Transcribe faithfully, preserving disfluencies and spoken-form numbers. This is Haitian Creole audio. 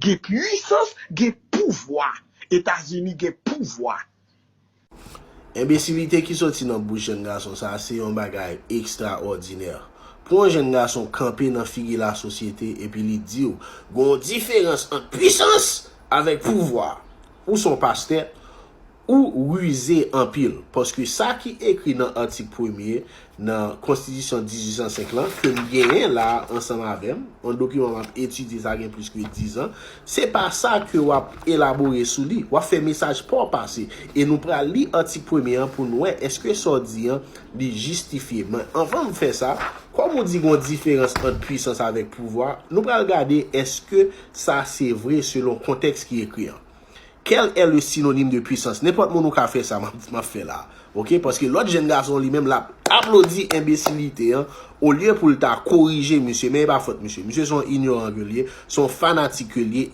Gen pwisans, gen pouvwa. Etazini gen pouvwa. Enbesilite ki soti nan bouch jèn gason sa a se yon bagay ekstraòdinè. Pou yon jèn gason kanpe nan figi lasosyete epi li di w, gen yon diferans ant pwisans avèk pouvwa. Ou se yon pastè, ou rize anpil. Paske sa ki ekri nan atik premye nan Konstitisyon dizuit san senk lan, ke m genyen la ansanm avè m, yon dokiman m ap etidye sa gen plis ke diz an, se pa sa ke w ap elabore sou li. W ap fè mesaj pa w pase. E nou pral li atik premye an pou n wè èske sa w di an li jistifye. Men anvan m fè sa, kòm ou di gen yon diferans ant pwisans avèk pouvwa, nou pral gade èske sa se vre selon kontèks ki ekri an. Quel est le synonyme de puissance? Nenpòt moun ou ka fè sa, m ap m ap fè la. Oke? Paske lòt jèn gason li menm l ap aplodi enbesilite an, olye pou l ta korije misye, men e pa fòt misye. Misye se yon inyoran ke l ye, se yon fanatik ke l ye,